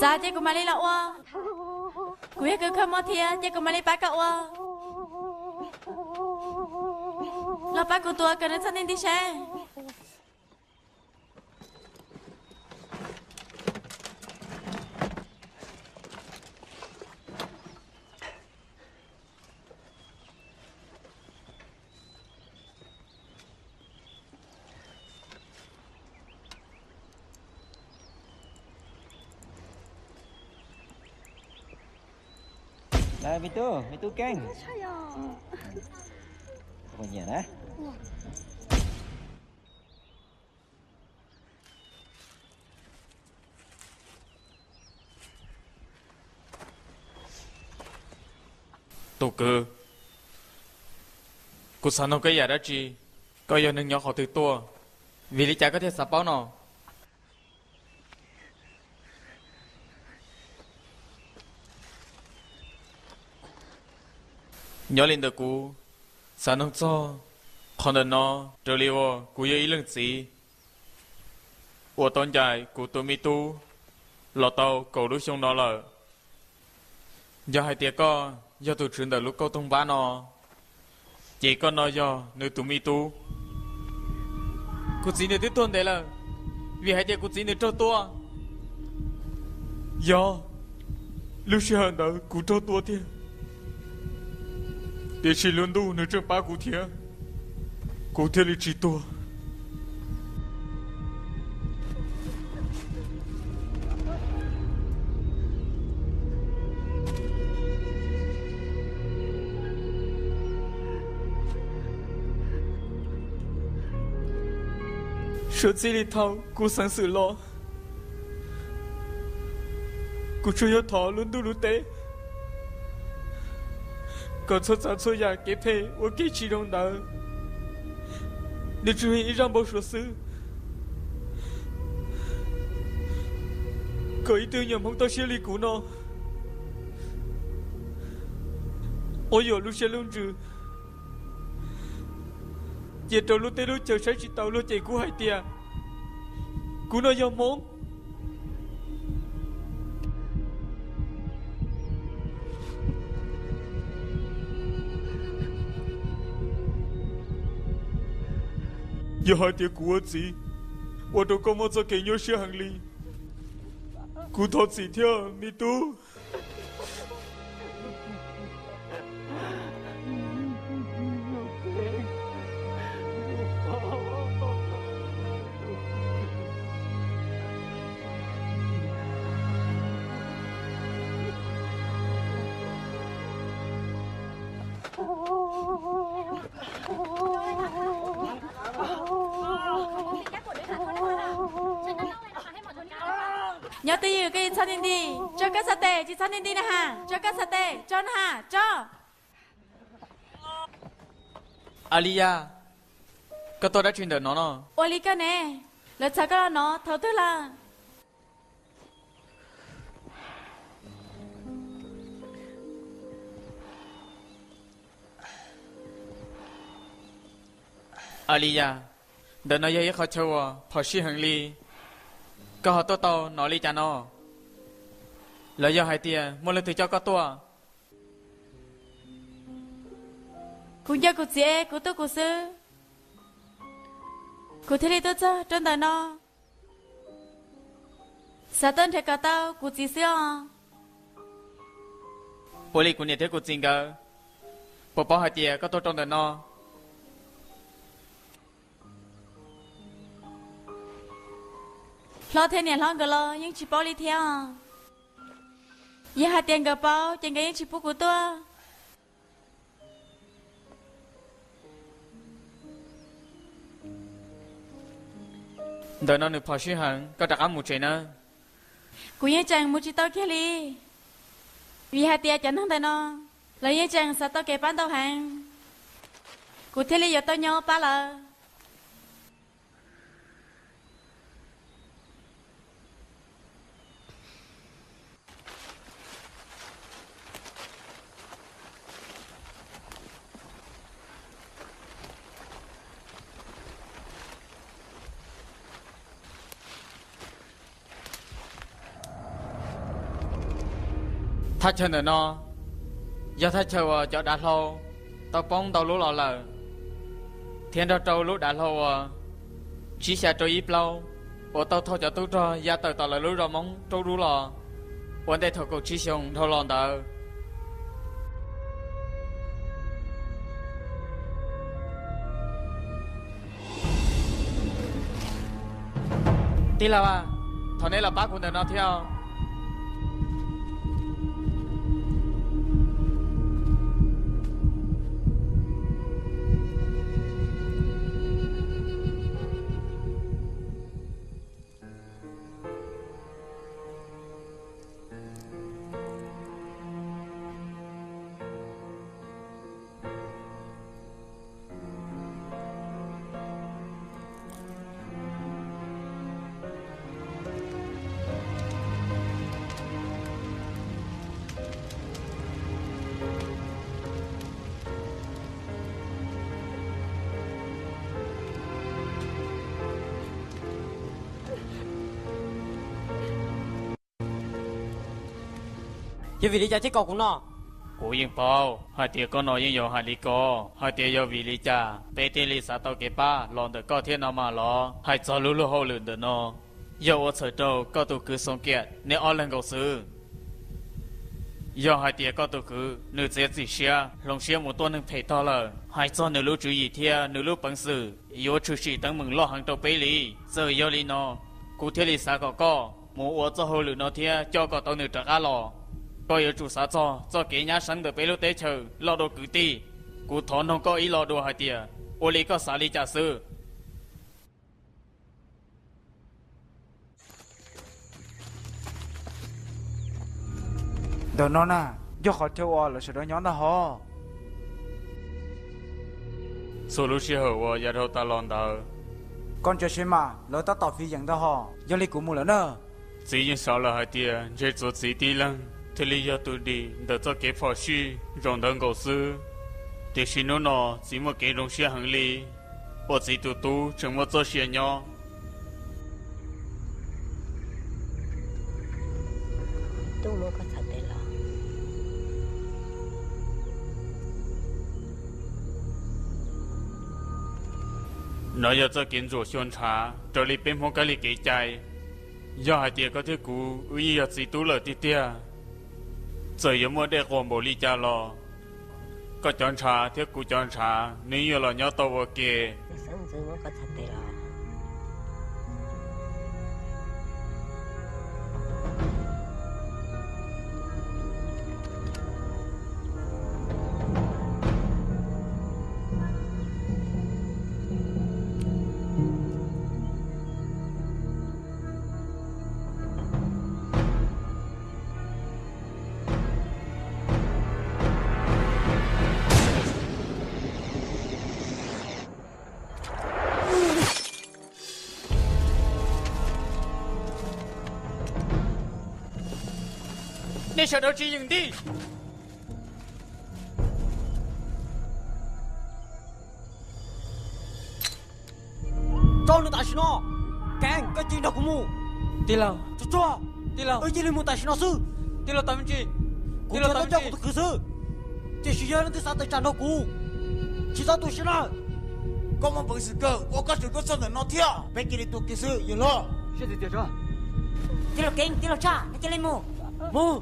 Xav ces kuv mam li los ua. Kuv yog kws kho mob thiab ces kuv mam li pab koj ua. Los pab kuv tua kom nws txhob nti nti saib. Me tub, me tub Keeb. Tus kwv, kuv xav nug koj yam dab tsi? Koj yog neeg nyob qhov twg tuaj? Vim li cas koj thiaj xav paub no? Nyob li ntawm kuv xav nug txog qhov ntawm no, raws li uas kuv yog ib leej txiv uas tau ncaim kuv tus me tub los tau kaum lub xyoo no lawm. Yog hais tias koj yog tus tswv ntawm lub kauj toog npab no, ces koj no yog nws tus me tub. Kuv txiv nws twb tuag ntev lawm, vim hais tias kuv txiv nws raug tua. Yog lub sij hawm ntawd kuv raug tua tiag, tiam sis lub ntuj nws tseem pab kuv thiab, kuv thiaj li tsis tuag. Suav txij li thaum kuv xeev xwm los, kuv tsuas yog thov lub ntuj lub teb kom txhua tsav txhua yam kev phem ua kev tsis zoo ntawd nws tsuas yog ib zaj npau suav xwb, kom ib tug me nyuam Hmoob toj siab li kuv no quab yuam lub siab lub ntsws, cia rau lub teb lub chaw saib tsis taus luag cem kuv hais tias kuv no yog Hmoob. Yog hais tias kuv ua txiv ua rau koj muaj txoj kev nyuaj siab heev li, kuv thov txim thiab me tub. Nyob twj ywm, koj tsis txhob nti nti, tso koj xav tes, tsis txhob nti nti na has, tso koj xav tes, tso na has, tso. Aliyas, koj tuaj dab tsi ntawm no no? Ua li koj ne, lawv txhais koj los no thaum twg lawm? Aliyas, ntawm no yog ib qhov chaw uas phom sij heev li, koj ho tuaj tau no li cas no? Los yog hais tias muaj leej twg coj koj tuaj? Kuv nco kuv txiv es kuv tuaj kuv xwb, kuv thiaj li tuaj txog rau ntawm no. Xav tuaj nrhiav kom tau kuv txiv xwb os. Ua li kuv niam thiab kuv txiv nkawd puas paub hais tias koj tuaj rau ntawm no? Hlob thiab niam hlob nkawd los yeej tsis paub li thiab os. Yog hais tias nkawd paub ces nkawd yeej tsis pub kuv tuaj. Ntawm no nws phom sij heev, koj rov qab mus tsev nawb. Kuv yeej tseem mus tsis tau kiag li, vim hais tias cov neeg ntawm no lawv yeej tseem xav tau kev pab ntau heev, kuv thiaj li yuav tau nyob pab lawv. Thaj chaw ntawm no yog thaj chaw uas cov dav hlau tau poob ntau lub los lawm, thiab nrog rau lub dav hlau uas tsib xya rau ib plaub uas tau thauj cov tub rog ya tawm tom lawv lub zos Hmoob Roob Dub los ua ntej thaum kaum tsib xyoo dhau los ntawd. Tij laug, thov nej los pab kuv ntawm no thiab. Yog vim li cas thiaj kom kuv no? Kuv yeej paub hais tias koj no yeej yog hais li ko, hais tias yog vim li cas peb thiaj li xav tau kev pab los ntawm koj thiab no mas los. Hais txog lub luag hauj lwm ntawm no, yog ua txhawm rau koj tus kwv Xoo Kiam neb ob leeg nkaus xwb. Yog hais tias koj tus kwv nws txiav txim siab hloov siab mus tua neeg phem tog lawm, hais txog nws lub tswv yim thiab nws lub peev xwm yuav tshwm sim teeb meem loj heev rau peb li. Txawm yog li no, kuv thiaj li xav kom koj mus ua txoj hauj lwm no thiab coj kom tau nws rov qab los. Koj yuav tsum xav txog txoj kev nyab seeb ntawm peb lub teb chaws los dua kwv tij. Kuv thov noog koj ib lo dua hais tias ua li koj xav li cas xwb? Ntawm no na, yog qhov chaw uas lawv sawv daws nyob ntag hos. Txhua lub sij hawm uas yav dhau tas los ntawd, koj ntsia seb mas lawv tab tom fiv yeem ntag hos. Yog li kuv mus lawm na. Txiv yeej xav lawm hais tias ntshe txuav txiv tib leeg thiaj li yog tus dim ntawm txoj kev phom sij zaum ntawd nkaus xwb. Tiam sis hnub no txiv muaj kev zoo siab heev li, uas txiv tus tub tseem muaj txoj sia nyob. No yog txoj kev ntsuam xyuas ntshav raws li peb Hmoob kab li kev cai. Yog hais tias koj thiab kuv wb yeej yog txiv tub lawm tiag tiag, txawm yuav muaj dej quas npaum li cas los, koj cov ntshav thiab kuv cov ntshav nws yeej yuav los nyob tau ua ke. Nej sawv daws tsis yeem ntij. Tso nws tam sim no. Keeb, koj cia li nrog kuv mus. Tij laug, tsuag tsuag, tij laug, wb cia li mus tam sim no xwb. Tij laug Tawv Me Ntsis, kuv tsuas tau coj kuv tus kwv xwb, tiam sis yog leej twg xav tawm tsam nrog kuv, tsis txhob tu siab na. Koj muaj peev xwm kawg uas koj tseem tuaj txog ntawm no thiab. Peb cia li tua kev xwb yawg hlob. Tij laug Keeb, tij laug Tshaj, nej cia li mus. Mus.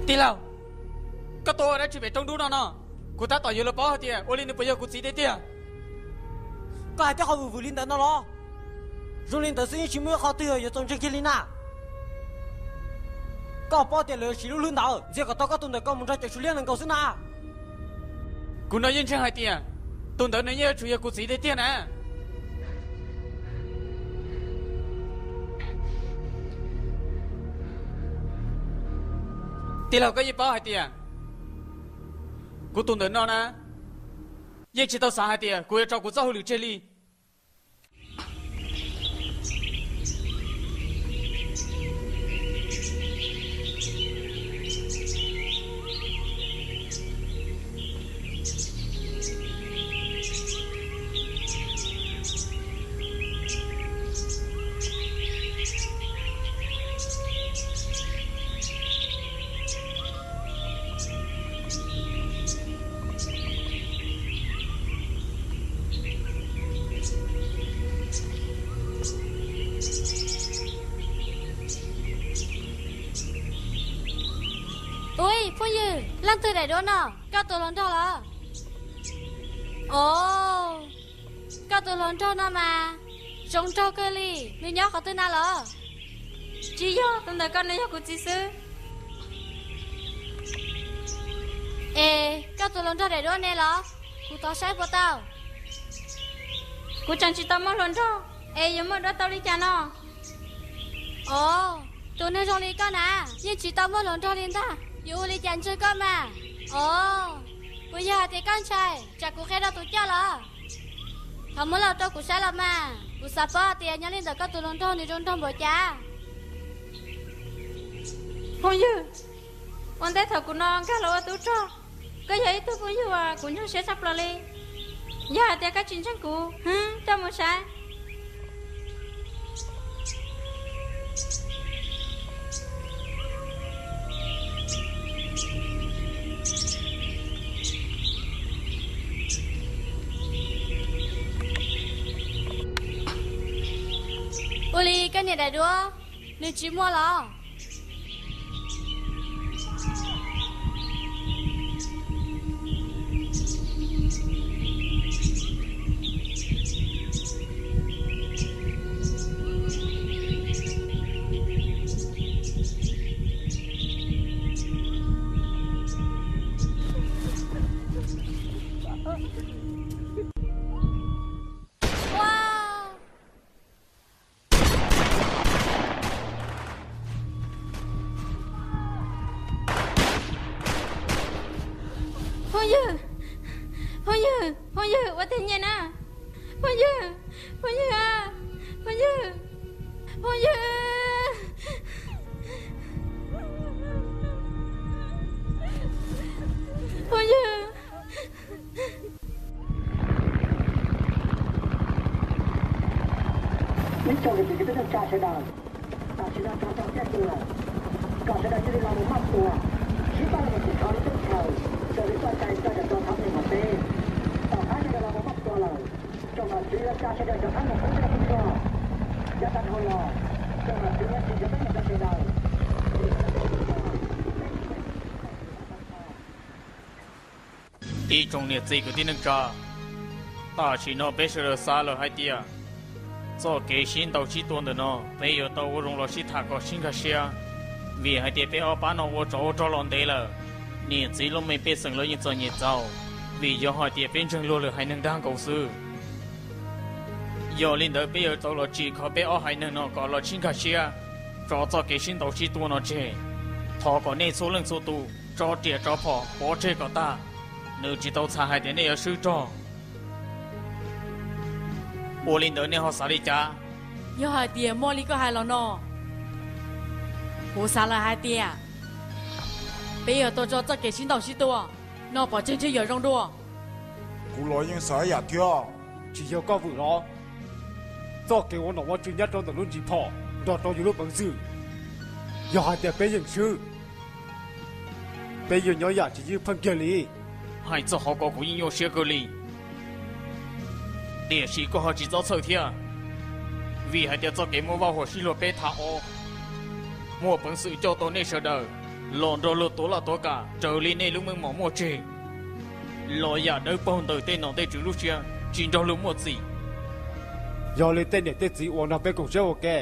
Tij laug, koj tuaj ua dab tsi pem roob dub no no? Kuv tab tom yuav los paub hais tias ua li nws puas yog kuv txiv tiag tiag. Koj hais tej qhov vwm vwm li ntawd no los? Zoo li ntawd xwb yeej tsis muaj ib qho twg yuav txaus ntseeg kiag li na. Koj paub tias lawv siv lub hlwb ntawd ntxias kom tau koj tus ntawm koj mus nrog cov Suav liab ntawd nkaus xwb na. Kuv no yeej ntseeg hais tias Tus ntawd nws yeej yuav tsum yog kuv txiv tiag tiag na. Tij laug, koj yeej paub hais tias kuv tus ntawm no na, yeej tsis tau xav hais tias kuv yuav tso kuv txoj hauj lwm tseg li. Ua, phooj ywg, leej twg daim duab no? Koj tus hluas nraug los? Os, koj tus hluas nraug no mas zoo nraug kawg li. Nws nyob qhov twg na los? Tsis yog, tus ntawm koj nws yog kuv txiv xwb. Es koj tus hluas nraug daim duab ne los? Kuv thov saib puas tau. Kuv tseem tsis tau muaj hluas nraug, es yuav muaj duab tau li cas no? Os, tus neeg zoo li koj na, yeej tsis tau muaj hluas nraug li ntag, yuav ua li cas ntswg koj mas? Os, puas yog hais tias koj ntshai tsam kuv qhia rau tus coj los? Thov muab los rau kuv saib los mas, kuv xav paub tias nyob li ntawm koj tus hluas nraug nws zoo nraug npaum cas. Phooj ywg, ua ntej thaum kuv no nkag los ua tub rog, koj yog ib tug phooj ywg uas kuv nyuaj siab tshaj plaws li. Yog hais tias koj tsis ntseeg kuv, coj mus saib. Ua li koj niam daim duab, nws tsis muaj los? Phooj ywg, phooj ywg, phooj ywg, ua tib nyiaj na. Phooj ywg, phooj ywg, phooj ywg, phooj ywg, phooj ywg. Ib tsoom niam txiv kwv tij neej tsa sawv daws, tam sim no tsov rog txog kiag lawm, kom sawv daws cia li los mus maj tua, sib pab los mus tsim txhom lub teb chaws raws li txoj cai txoj cai tau thov tes hauv peb. Tom qab sawv daws los mus maj tua lawm, tsoom nom tswv yuav tsa sawv daws rov qab mus pub tej tub rog, yav tag dhau los tsoom nom tswv yuav tsim cov teeb meem rau sawv daws. Ib tsoom niam txiv kwv tij neej tsa, tam sim no peb sawv daws xav lawm hais tias txoj kev sib ntaus sib tua ntawm no peb yuav tau ua zoo los sib tham kom sib nkag siab, vim hais tias peb ob pab no ua tsov ua rog los ntev lawm. Niam txiv lub me pej xeem los yeej txom nyem txaus, vim yog hais tias peb ntseeg luag lwm haiv neeg dag nkaus xwb. Yog li ntawd peb yuav tau los tsim kho peb ob haiv neeg no kom los sib nkag siab, tso txoj kev sib ntaus sib tua no tseg. Thov kom nej txhua leej txhua tus tso riam tso phom pov tseg kom tag, nws tsis tau txhais hais tias nej yuav swb rog. Ua li ntawd nej ho xav li cas? Yog hais tias muaj li koj hais los no, kuv xav lawm hais tias peb yuav tau tso txoj kev sib ntaus sib tua no pov tseg ntshe yuav zoo dua. Kuv los yeej xav ib yam thiab. Tsis yog koj vwm los? Txoj kev ua nom ua tswv nyob rau ntawm lub ntsis phom nrog rau yus lub peev xwm, yog hais tias peb yeej swb, peb yuav nyob yam tsis ywj pheej kiag li. Hais txog qhov ko kuv yeej nyuaj siab kawg li, tiam sis koj ho tsis txhob txhawj thiab, vim hais tias txoj kev muaj vaj huam sib luag peb tham ob muaj peev xwm coj tau nej sawv daws los nrog luag tuav laj tuav kam raws li nej lub meej mom muaj tseg, los yam dawb paug ntawm tej nom tej tswv lub siab tsis nrog luag muaj txim. Yog li tej niam tej txiv uas nrog peb koom siab ua ke,